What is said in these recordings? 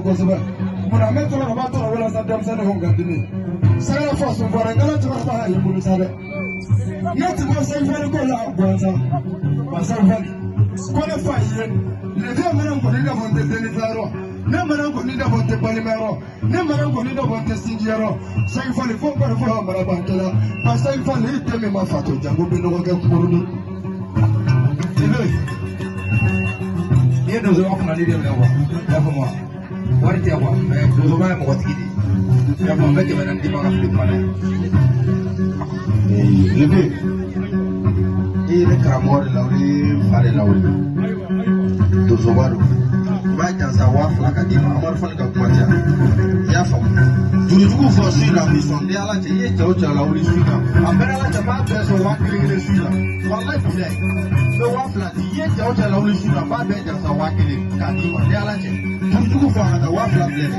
kosɛbɛ. Munna ne cɛkɔrɔba tɔrɔ walasa denmisɛnninw ka dimi. Sɛgɛrɛ fɔ sunfɔrɛ n kana cɛkɔrɔba ye bolo sa dɛ. Ne ti bɔ sɛgɛfɛli ko la gansan. Wa sɛgɛfɛli. Ko ne fa ye. Leve mana n kɔni dabɔ n tɛ denifɛyɔrɔ. Ne mana n kɔni dabɔ n tɛ balimayɔrɔ. Ne mana n kɔni dabɔ n tɛ sinjiyɔrɔ. Sɛgɛfɛli fo n kɔni fɔ marabaankɛla. Ba sɛgɛfɛli i den min ma fatɔ jango bɛ nɔgɔ kɛ kunkurunin. Leve. N'i ye donsoba kunna ni de minɛ quoi. I y'a faamu wa? Wari tɛ quoi, mais donsoba ye mɔgɔtigi de ye. I y'a faamu, n bɛ 400 d'i ma ka fili kuma na. Leve, i ye ne karamɔgɔ de lawuli, i ye n fa de lawuli. Donsoba don. N b'a jansa 2000 ka d'i ma, Amadu Fani ka kuma tɛ yan. I y'a faamu. Jurujugu fɔ su in na bi sɔn ni Ala cɛ, i ye cɛ o cɛ lawuli su in na. A bɛɛ n'Ala cɛ, n b'a bɛɛ sɔn 1000 su in na. Walayi bilayi. N bɛ 2000 di. I ye cɛ o cɛ lawuli su in na, n b'a bɛɛ jansa 1000 k'a d'i ma ni Ala cɛ. Jurujugu fɔ a ka taa 2000 filɛ dɛ.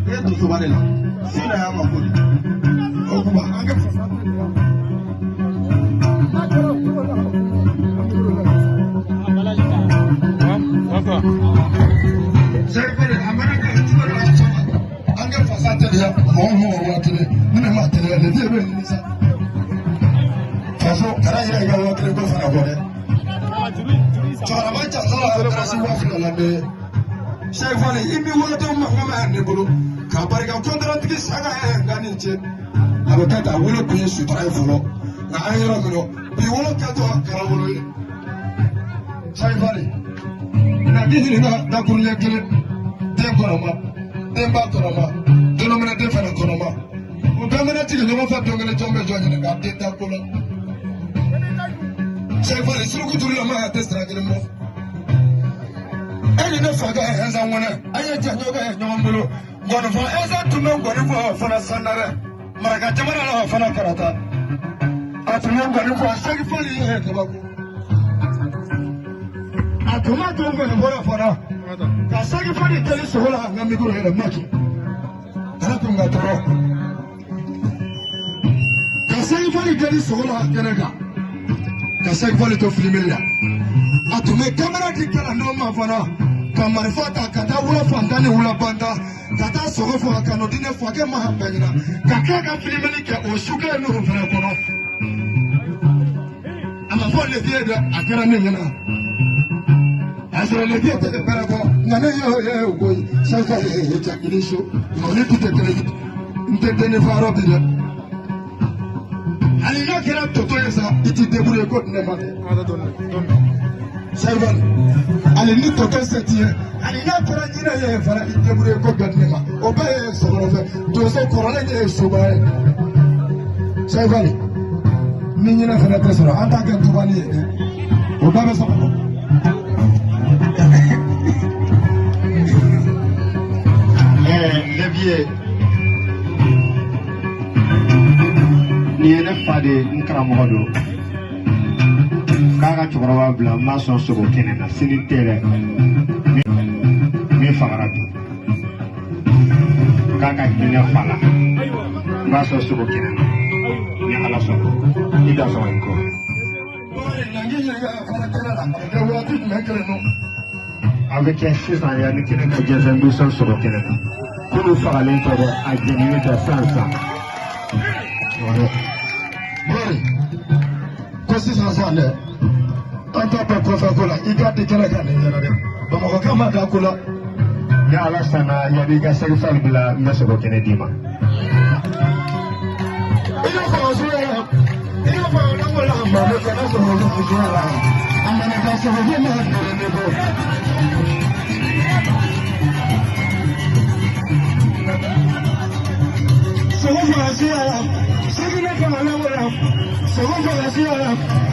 I ye donsoba de la. Su in na y'a ma ko de. O kuma an kɛ fasa. Sɛgɛfɛli a mana kɛ cogo dɔ la an kɛ fasa teliya mɔgɔ mɔgɔ 10,000 ni ne ma teliya leve bɛ nimisa. Faso kana yɛrɛ i ka 10,000 ko fana kɔ dɛ. Cɛkɔrɔba jansa la a kɛra si 2000 la dɛ. Sɛgɛfɛli i mi waati mankan mɛn ne bolo k'a barika kɔntaratigi sanga yɛrɛ nka nin cɛ. A bɛ kɛ tan wolo kun ye sutura ye fɔlɔ nka an ye yɔrɔ min na bi wolo kɛtɔ a kɛra wolo ye. Sɛgɛfɛli na k'i ɲininka dakuruɲɛ kelen den kɔnɔma denba kɔnɔma denminɛ den fana kɔnɔma u bɛɛ mana jigin ɲɔgɔn fɛ don kelen jɔn bɛ jɔn ɲininka den ta ko la. Sɛgɛfɛli suruku turu la maa tɛ sira kelen bɔ. E ni ne fa ka ɛnsa ŋɔnɛ an ye jɛ ɲɔgɔn kɛ ɲɔgɔn bolo ngɔnifɔ ɛnsa tun bɛ ngɔni fɔ fana sandara maraka jamana la fana karata a tun bɛ ngɔni fɔ sɛgɛfɛli ye kabako. A tun ma to ngɔni fɔlɔ fana ka sɛgɛfɛli teli sogo la n ka mikoro yɛrɛ ma kɛ ala tun ka tɔɔrɔ ka sɛgɛfɛli teli sogo la kɛnɛ kan ka sɛgɛfɛli to filimeli la. A tun bɛ kamera di kalandenw ma fana ka marifa ta ka taa wula fantan ni wula banta ka taa sogo faga ka n'o di ne fakɛ ma bɛɛ ɲɛna ka tila ka filimeli kɛ o su kelen ninnu fana kɔnɔ. A ma fɔ leve ye dɛ, a kɛra ne ɲɛna. A sɔrɔ leve tɛ kɛ bɛrɛ kɔ nka ne y'o ye o ko ye sɛgɛfɛli ye cɛ i ni su nka o ni bi tɛ kelen ye n tɛ den ni fa yɔrɔ bi dɛ. Hali n'a kɛra toto ye sa i t'i débrouiller ko di ne ma dɛ. Sɛgɛfɛli hali ni toto se t'i ye hali n'a kɛra ɲinɛ ye fana i débrouiller ko bɛɛ di ne ma o bɛɛ ye sɔgɔrɔfɛ donso kɔrɔlen de ye soba ye. Sɛgɛfɛli ni ɲinɛ fana tɛ sɔrɔ an t'a kɛ tubani ye dɛ o bɛɛ bɛ sɔrɔ. Levier, nin ye ne fa de ye, n karamɔgɔ don. K'a ka cɛkɔrɔba bila n m'a sɔn sogo kɛnɛ na sini tɛ dɛ. Min fagara bi. K'a ka hinɛ fa la. N b'a sɔn sogo kɛnɛ na. Ni Ala sɔnna. I da sɔn i kɔ. A bɛ kɛ sisan yanni kɛnɛ ka jɛnsɛn n bɛ sɔn sogo kɛnɛ na. K'olu fagalen tɛ dɛ, a jeninen tɛ sisan sisan. Ko sisan sisan dɛ an t'a bɛɛ kɔfɛ ko la i k'a di kɛnɛ kan nin ɲɛna dɛ bamakɔkɛ ma da ko la. Ni Ala sɔnna yanni i ka sɛgɛsɛgɛli bila n bɛ sogo kɛnɛ d'i ma. I ka faga so yɛrɛ i ka faga lanko la maa bɛ kɛnɛ sɔrɔ olu so la a mana ka sogo ko ma dɛrɛ ne bɔ. Sogo faga so yɛrɛ segi ne faga lanko la sogo faga so yɛrɛ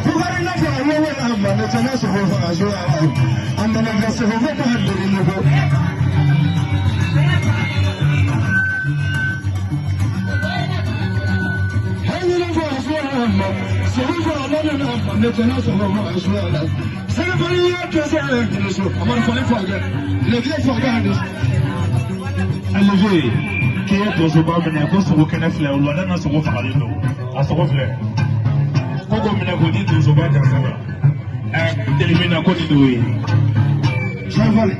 bukari ne faga lanko la maa bɛ kɛnɛ sogo faga so yɛrɛ a mana ka sogo ko ma dɛrɛ ne bɔ. Levier, k'i ye donsoba minɛ ko sogo kɛnɛ filɛ wulada na sogo fagalen don a sogo filɛ ko k'o minɛ k'o di donsoba jansa la ɛ teli min na ko nin de y'o ye. Sɛgɛfɛli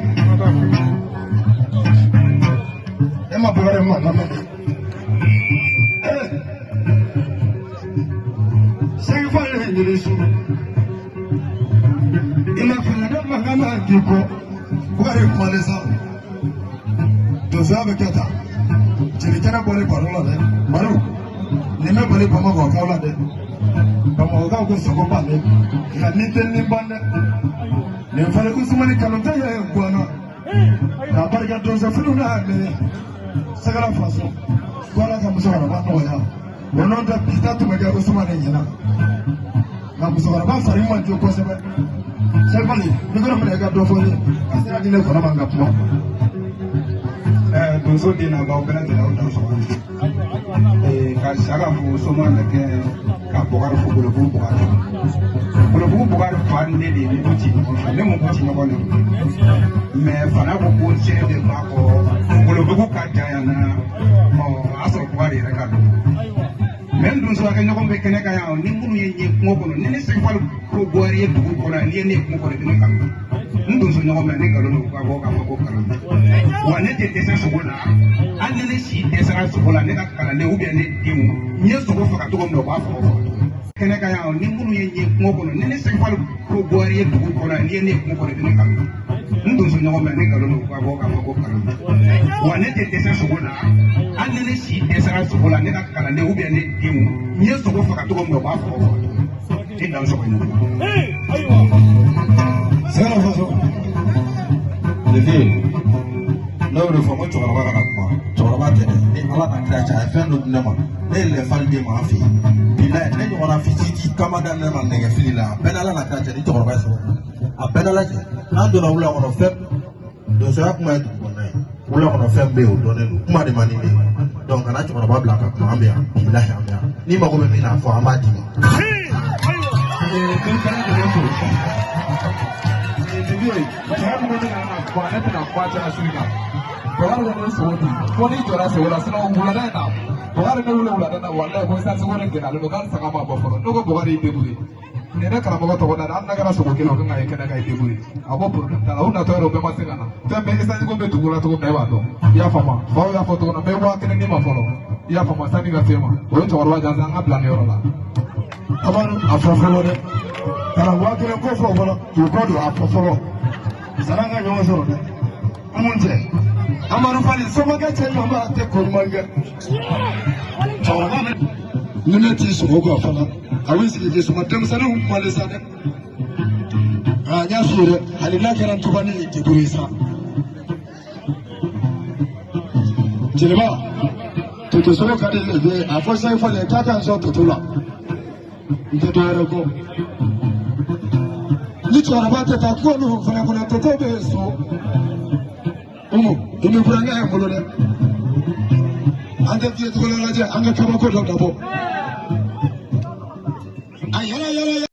ma Bukari ma lamɛn dɛ. Sɛki Fali ye ɲini su. I ma fɛnɛ ne mankan ma k'i kɔ. Bukari kumalen sa. Donsoya bɛ kɛ tan. Jelikɛnɛ bɔlen baro la dɛ. Maro, nin bɛ bali Bamakɔkaw la dɛ. Bamakɔkaw ko sogo bannen. Nka ni tɛ nin ban dɛ. Nin fana Usumani Kanute ye guwanna. K'a barika donsofiniw n'a minɛ. Sagara faso. Ko Ala ka musokɔrɔba nɔgɔya. O n'o tɛ bi ta tun bɛ kɛ Usumani ɲɛna. Nka musokɔrɔba fari man jo kosɛbɛ. Sɛki Fali, micro minɛ i ka dɔ fɔ n ye. Ka sira di ne kɔnɔ ma n ka kuma. Donso den na b'aw bɛɛ lajɛlen aw dan sɔgɔma. Ka Saka fo soma bɛ kɛ ka Bukari fo Bolobugu Bukari. Bolobugu Bukari fa ni ne de ye mugu ci ɲɔgɔn fɛ, ne mugu ci ɲɔgɔn de don. Mais fana ko ko seere de b'a kɔ Bolobugu ka jan yan na, ɔ a sɔrɔ Bukari yɛrɛ ka dɔgɔ. Mais n donso kɛ ɲɔgɔn bɛ kɛnɛ kan yan, ni minnu ye n ye kungo kɔnɔ, ni ne Sɛki Fali ko Buhari ye dugu kɔnɔ yan, n'i ye ne ye kungo kɔnɔ, i bɛ ne kanu. N donso ɲɔgɔn bɛ ne nkalon don ka bɔ k'a fɔ ko nkalon don. Wa ne tɛ dɛsɛ sogo la, hali ni ne si dɛsɛra sogo la, ne ka kalanden ou bien ne denw, n ye sogo faga cogo min na, u b'a faga o faga cogo. Kɛnɛ kan yan, ni minnu ye n ye kungo kɔnɔ, ni ne Sɛki Fali ko Buhari ye dugu kɔnɔ yan, n'i ye ne ye kungo kɔnɔ, i bɛ ne kanu. N donso ɲɔgɔn bɛ ne nkalon don ka bɔ k'a fɔ ko nkalon don. Wa ne tɛ dɛsɛ sogo la, hali ni ne si dɛsɛra sogo la, ne ka kalanden ou bien ne denw, n ye sogo faga cogo min na, u b'a faga o faga cogo. I dan sogo ɲɔgɔn. Sagara faso. Levier, ne y'o de fɔ n ko cɛkɔrɔba kana kuma, cɛkɔrɔba tɛ dɛ, ni Ala n'a kira cɛ a ye fɛn dɔ di ne ma, ne ye lɛfali di ma an fɛ yen, bilayi ne ɲɔgɔnna fitinin kama da ne ma nɛgɛ fili la, a bɛɛ n'Ala n'a kira cɛ ni cɛkɔrɔba ye sababu, a bɛɛ n'Ala cɛ, n'an donna wula kɔnɔ fɛn, donsoya kuma ye dugu kɔnɔna ye, wula kɔnɔ fɛn bɛ yen o dɔnnen don, kuma de man di ne ye, donc kana cɛkɔrɔba bila ka kuma, an bɛ yan, bilahi an bɛ yan, n'i mago bɛ min na a fɔ an b'a d'i ma. Cɛ minnu bɛ na kuma, ne tɛna kuma cɛ su in na. Bukari ko ne sogo dun, ko n'i jɔra sogo la, sinon wulada in na, Bukari ne wele wulada in na, walayi ko sisan sogo de gɛlɛyalen don, k'ale saga ma bɔ fɔlɔ. Ne ko Bukari y'i débrouillé. Nin ne karamɔgɔ tɔgɔ da dɛ, hali n'a kɛra sogo kelen o kan ka ye kɛnɛ kan i débrouillé. A ko problème t'a la, u natɔ yɛrɛ u bɛɛ ma se ka na. Fɛn bɛɛ essence ko bɛ dugu la cogo min na e b'a dɔn. I y'a faamu, faw y'a fɔ cogo min na, n bɛ 1000 d'i ma fɔlɔ. I y'a faamu, sanni ka se ma. O ye cɛkɔrɔba jansa, an ka bila nin yɔrɔ la. Amadu a fɔ fɔlɔ dɛ. Kana 1000 ko fɔ fɔlɔ, k'u kɔ don a fɔ fɔlɔ. San'an ka ɲɔgɔn sɔrɔ dɛ. Mun cɛ? Amadu Fali somakɛ cɛ ɲuman tɛ ko ɲuman kɛ. Cɛkɔrɔba bɛ ni ne t'i sogo kan fana, a b'i sigi k'i suma denmisɛnninw kumalen sa dɛ. Nka n y'a f'i ye dɛ, hali n'a kɛra ntubani ye débrouillé sa. Jeliba, toto sogo ka di Levier ye, a fɔ Sɛki Fali ye k'a ka n sɔn toto la. N tɛ dɔwɛrɛ kɔ. Ni cɛkɔrɔba tɛ taa ko ninnu fana kɔnɔ, toto bɛ yen so. Umu, i ni burankɛ ye n bolo dɛ. An tɛ fiye tuguni lajɛ, an ka kabako dɔ dabɔ. A yɛrɛ yɛrɛ.